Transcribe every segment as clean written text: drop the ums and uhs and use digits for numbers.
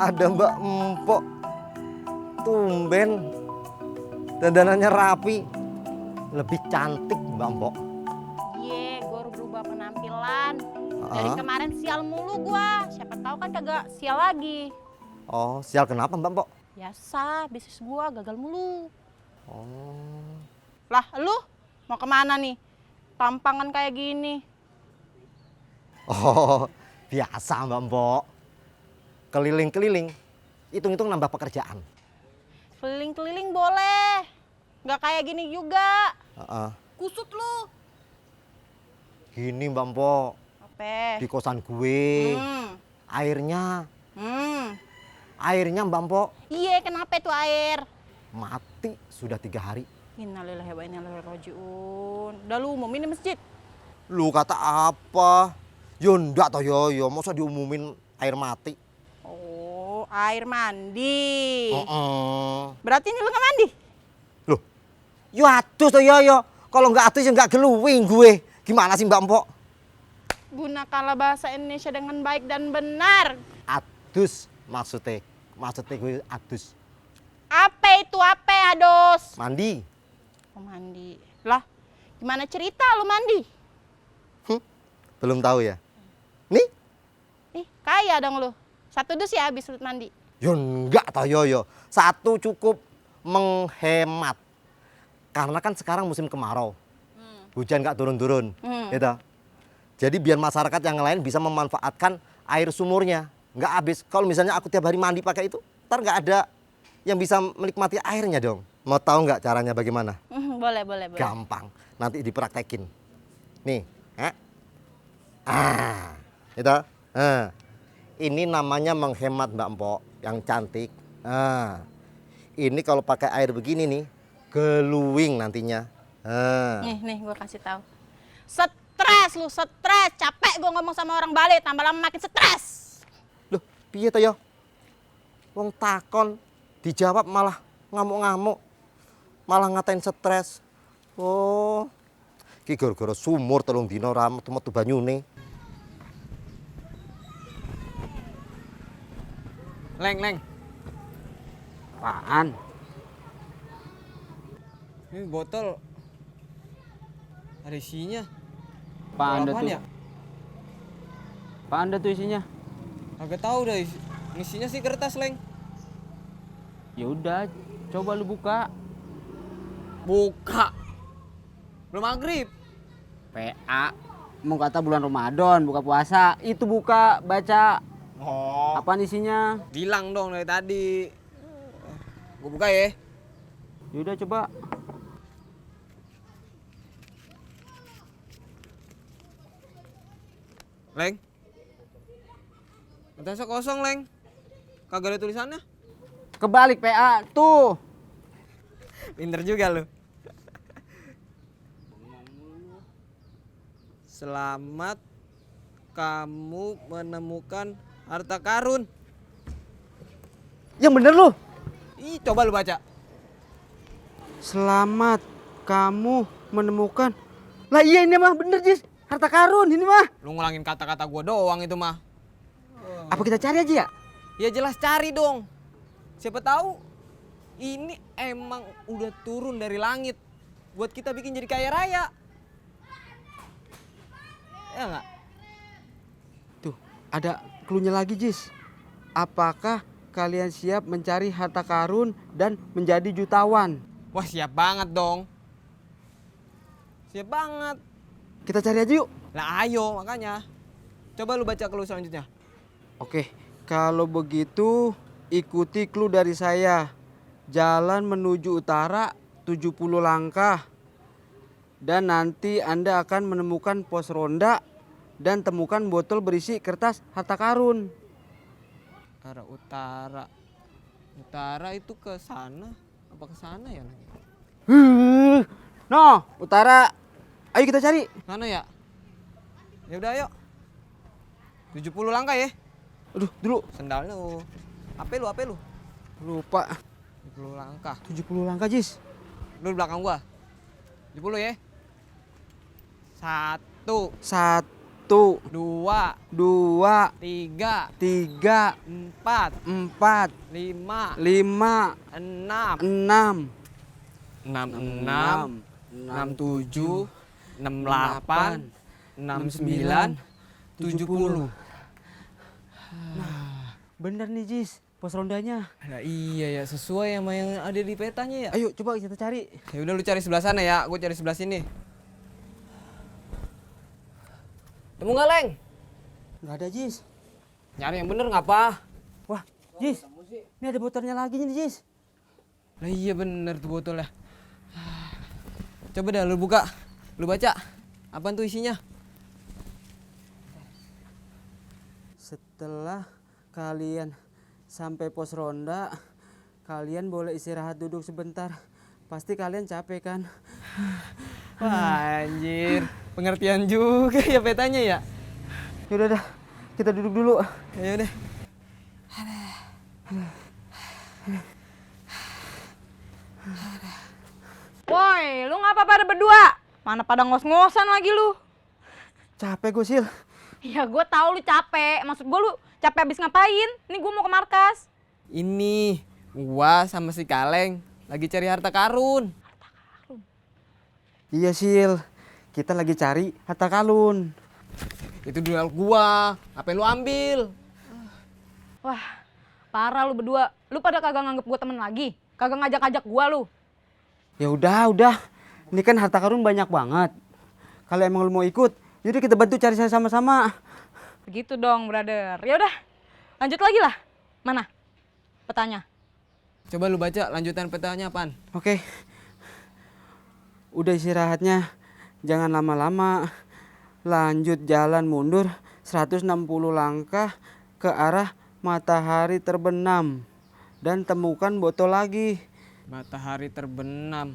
Ada Mbak Empok. Tumben. Dandanannya rapi. Lebih cantik Mbak Empok. Iya, gue berubah penampilan. Dari kemarin sial mulu gua. Siapa tahu kan kagak sial lagi. Oh, sial kenapa Mbak Empok? Biasa, bisnis gua gagal mulu. Oh. Lah, lu mau kemana nih? Tampangan kayak gini. Oh, biasa Mbak Empok. Keliling-keliling, hitung-hitung nambah pekerjaan. Keliling-keliling boleh. Nggak kayak gini juga. Kusut lu. Gini Mbak Empok, Apa? di kosan gue, airnya Mbak Empok Iya, kenapa itu air? mati sudah 3 hari. Innalillahi wa inna ilaihi raji'un. Udah lu umumin di masjid. Lu kata apa? Yo ndak toh yo, masa diumumin air mati? Oh, air mandi. Berarti ini lu nggak mandi? Loh, yo atus toh yo. Kalau nggak atus ya nggak geluwing gue. Gimana sih Mbak Empok? Gunakanlah bahasa Indonesia dengan baik dan benar. Adus maksudnya gue adus. Apa itu apa, Ados? Mandi. Oh, mandi. Lah, gimana cerita lu mandi? Belum tahu ya? Nih? Ih, kaya dong lu. 1 dus ya habis lu mandi. Yo enggak toh yo. 1 cukup menghemat. Karena kan sekarang musim kemarau. Hujan nggak turun-turun. Gitu. Jadi biar masyarakat yang lain bisa memanfaatkan air sumurnya. Nggak habis. Kalau misalnya aku tiap hari mandi pakai itu, ntar nggak ada yang bisa menikmati airnya dong. Mau tahu nggak caranya bagaimana? Boleh. Gampang. Nanti dipraktekin. Nih. Itu. Ini namanya menghemat Mbak Empok yang cantik. Ini kalau pakai air begini nih, geluwing nantinya. Nih gua kasih tahu. Stres lu, stres. Capek gua ngomong sama orang Bali, tambah lama makin stres. Loh, piye to yo? Wong takon dijawab malah ngamuk-ngamuk. Malah ngatain stres. Oh. Ki gara-gara sumur 3 dina ra metu-metu banyune. Leng. Apaan? Ini botol ada isinya. Apaan dah Apaan tuh? ya? Apaan dah tuh isinya? Agak tahu dah isinya sih kertas, Leng. Ya udah, coba lu buka. Buka. Belum maghrib. PA. Mau kata bulan Ramadan, buka puasa. Itu buka, baca. Oh. Apaan isinya? Bilang dong dari tadi. Gue buka ya. Yaudah coba. Leng. Atasnya kosong, Leng. Kagak ada tulisannya. Kebalik PA, tuh. Pinter juga lu. Selamat kamu menemukan harta karun. Yang bener lu. Ih, coba lu baca. Selamat kamu menemukan. Lah iya ini mah bener Jis. Harta karun ini mah. Lu ngulangin kata-kata gua doang itu mah. Apa kita cari aja ya? Ya jelas cari dong. Siapa tahu ini emang udah turun dari langit buat kita bikin jadi kaya raya. Ya enggak? Tuh, ada cluenya lagi Jis. Apakah kalian siap mencari harta karun dan menjadi jutawan? Wah, siap banget dong. Siap banget. Kita cari aja yuk. Lah ayo makanya. Coba lu baca clue selanjutnya. Oke, kalau begitu ikuti clue dari saya. Jalan menuju utara 70 langkah. Dan nanti Anda akan menemukan pos ronda dan temukan botol berisi kertas harta karun. Arah utara. Utara itu ke sana apa ke sana ya? No, utara. Ayo kita cari. Mana ya? Ya udah ayo. 70 langkah ya. Aduh, dulu. Sendal lu. Apa lu? Lupa. 70 langkah. 70 langkah, Jis. Lu di belakang gua. 70 ya. 1. 1, 1, 2, 2, 3, 3, 4, 4, 5, 5, 6, 6, 66, 67, 68, 69, 70. Bener nih Jis, pos rondanya. Nah, iya ya, sesuai sama yang ada di petanya ya. Ayo coba kita cari. Ya udah lu cari sebelah sana ya, gue cari sebelah sini. Temu nggak, Leng? Nggak ada Jis. Nyari yang bener ngapa? Wah Jis, ini ada botolnya lagi nih Jis. Lah iya bener tuh botolnya. Coba dah lu buka, lu baca. Apaan tuh isinya? Setelah kalian sampai pos ronda, kalian boleh istirahat duduk sebentar. Pasti kalian capek kan? Wah, anjir, pengertian juga ya petanya ya. Yaudah dah, kita duduk dulu. Ya udah. Woi, lu ngapa pada berdua? Mana pada ngos-ngosan lagi lu? Capek gue Sil. Ya gue tahu lu capek. Maksud gue lu capek abis ngapain? Ini gue mau ke markas. Ini gua sama si Kaleng lagi cari harta karun. Iya Sil, kita lagi cari harta karun. Itu duel gua, apa yang lu ambil? Wah, parah lu berdua. Lu pada kagak nganggep gue temen lagi? Kagak ngajak-ngajak gue lu? Ya udah. Ini kan harta karun banyak banget. Kalau emang lu mau ikut, yaudah kita bantu cari sama-sama. Begitu dong, brother. Ya udah, lanjut lagi lah. Mana petanya? Coba lu baca lanjutan petanya apaan? Oke. Udah istirahatnya, jangan lama-lama. Lanjut jalan mundur 160 langkah ke arah matahari terbenam. Dan temukan botol lagi. Matahari terbenam.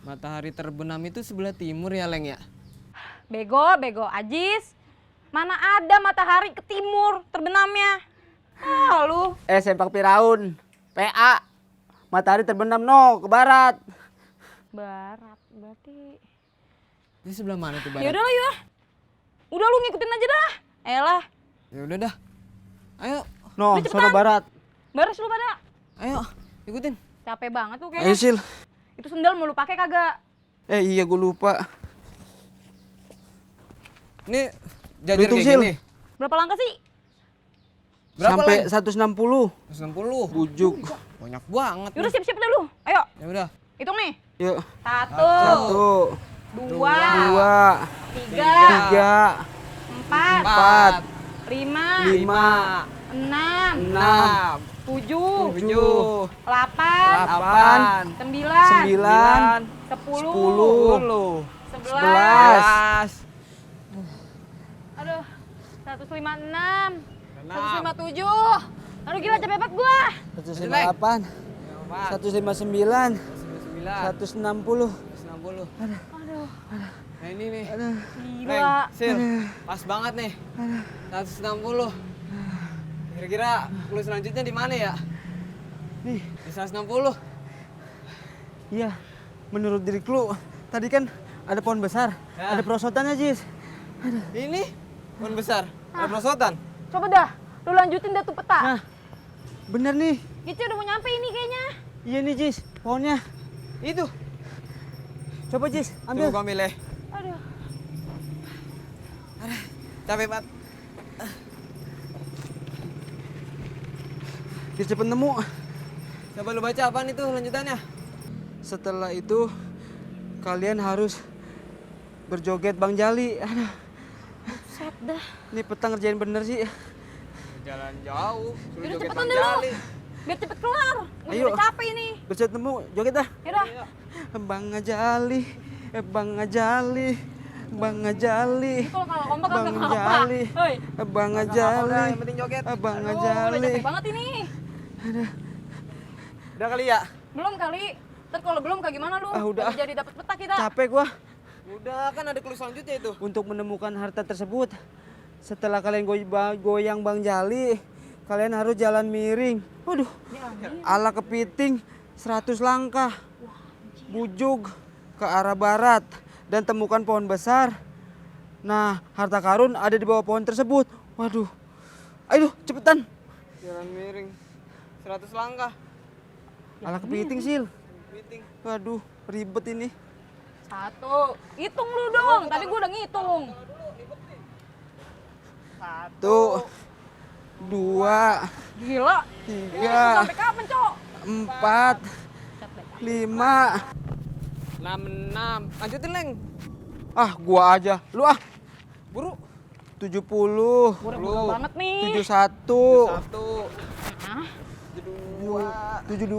Matahari terbenam itu sebelah timur ya, Leng ya? Bego, Ajis. Mana ada matahari ke timur terbenamnya? Ah, lu. Sempak Piraun, PA. Matahari terbenam ke barat. Barat, berarti. Ini sebelah mana tuh barat? Ya udah lah, ya. Udah lu ngikutin aja dah. Elah, Ya udah dah. Ayo, Udah cepetan. Sono barat. baris lu pada. ayo, ikutin. Capek banget tuh Ayo kayaknya. Sil. Itu sendal mau lu pakai kagak? Iya gue lupa. Ini jajar Hitung, kayak Sil. gini. Berapa langkah sih? Berapa, Sampai Leng? 160. 160. Bujuk. Banyak banget. Yaudah nih. siap-siap deh lu. Ayo, Ya udah. hitung nih. Yuk. 1, 1, 2, 2, 3, 3, 4, 4, 5, 5, 6, 6, 7, 7, 8, 8, 9, 9, 10, 10, 11. 11, Aduh, 156, 6, 157. Aduh gila capek banget gua. 158, 159, 9, 160. 160. Aduh, Nah ini nih. gila. Sil, pas banget nih. 160. Kira-kira clue selanjutnya di mana ya? Nih, Di 160. iya. Menurut diri lu, tadi kan ada pohon besar, Ya. ada perosotannya, Jis. Ini pohon besar. Ada perosotan. Coba dah, lu lanjutin dah tuh peta. Nah, bener nih. Gitu udah mau nyampe ini kayaknya. Iya nih, Jis, pohonnya. Itu. Coba, Jis, Ambil. ambil. Gua ambil ya. Aduh, Capek banget. Biar cepet nemu. Coba lu baca apaan itu lanjutannya? Setelah itu, kalian harus berjoget Bang Jali. Aduh, set dah. ini peta ngerjain bener sih. Jalan jauh. Suruh Yaudah joget cepetan Bang deh lu. Jali. Biar cepet kelar. Gua Ayo. udah capek ini. Berjoget nemu, joget dah. Yaudah. Bang Ngajali, Bang Ngajali, Bang Ngajali, Ini kalau kagak kompak Bang kagak apa. Ngajali, Hoi. Bang Udah, Ngajali, yang penting joget. Bang Aduh, udah Ngajali. capek banget ini. Udah kali ya? Belum kali. Ntar kalau belum kayak gimana lu? Ah, udah. Nggak jadi dapat peta kita. Capek gua Udah kan ada clue selanjutnya itu. untuk menemukan harta tersebut. Setelah kalian goyang Bang Jali, kalian harus jalan miring. Waduh, ala kepiting 100 langkah. Bujuk ke arah barat dan temukan pohon besar. Nah, harta karun ada di bawah pohon tersebut. Waduh. Ayo, cepetan. Jalan miring 100 langkah. Alah kepiting, Sil. Kepiting. Waduh, ribet ini. 1. Hitung lu dong. Tadi gua udah ngitung. 1, 2, Gila. 3, Sampai kapan, Cok? 4, 5. 66. Lanjutin, Leng. Ah, gua aja. Lu ah. Buru. 70, Buru-buru banget nih. 71, 1. Hah? 72.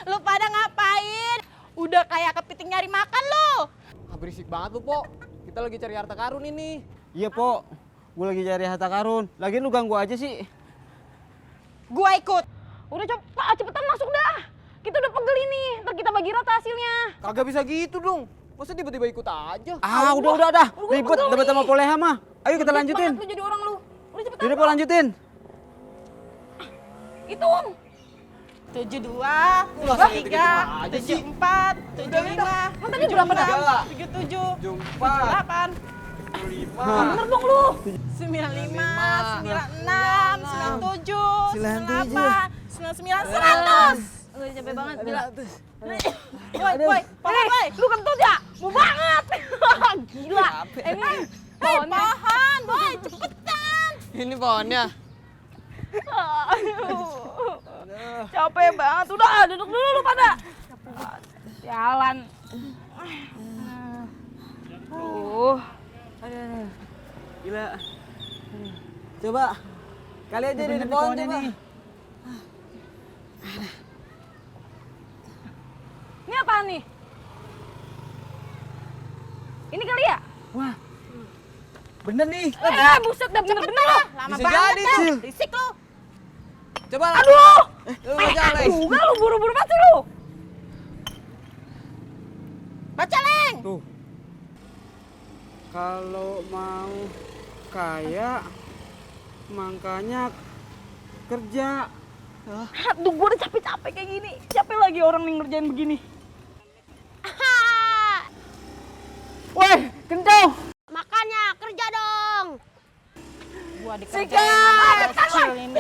Lu pada ngapain? Udah kayak kepiting nyari makan lu. Berisik banget lu, Po. Kita lagi cari harta karun ini. Iya, Po. Gue lagi cari harta karun. Lagian lu ganggu aja sih. Gua ikut. Udah cepetan masuk dah. Kita udah pegel ini. Ntar kita bagi rata hasilnya. Kagak bisa gitu dong. Masa tiba-tiba ikut aja? Ah, udah dah. Gua Ribet pegel debat nih. sama Poleha mah. Ayo kita Ribet lanjutin. banget Lu jadi orang lu. Udah cepetan. Yaudah, Po, lanjutin. Hitung. 72, langsung 73, hitung aja sih. 74, 75. Kan tadi berapa dah? 77, 78. 75. Bener dong lu. 95, 96, 97, 98, 99, 100. Udah capek banget, gila. Woi, lu kentut ya? Mau banget. Gila. Ini pohonnya. Pohon, boy, cepetan. Ini pohonnya. Aduh. Capek banget. Udah, duduk dulu lu pada. Jalan. Gila. Coba. Kali aja di pohon coba. Ini apaan nih? Ini kali ya? Wah. Bener nih. Buset dah bener-bener lu. Lama Bisa banget jadi, dah. Sil. Risik lu. Coba. Aduh. Lu baca, Leng. Juga lu buru-buru banget sih lu. Baca, Leng. Tuh. Kalau mau kaya, makanya kerja. Aduh, gua udah capek-capek kayak gini. Capek lagi orang nih ngerjain begini. Woi, kencang. Makanya kerja dong. Gua dikerjain Sikat! sama kecil ini.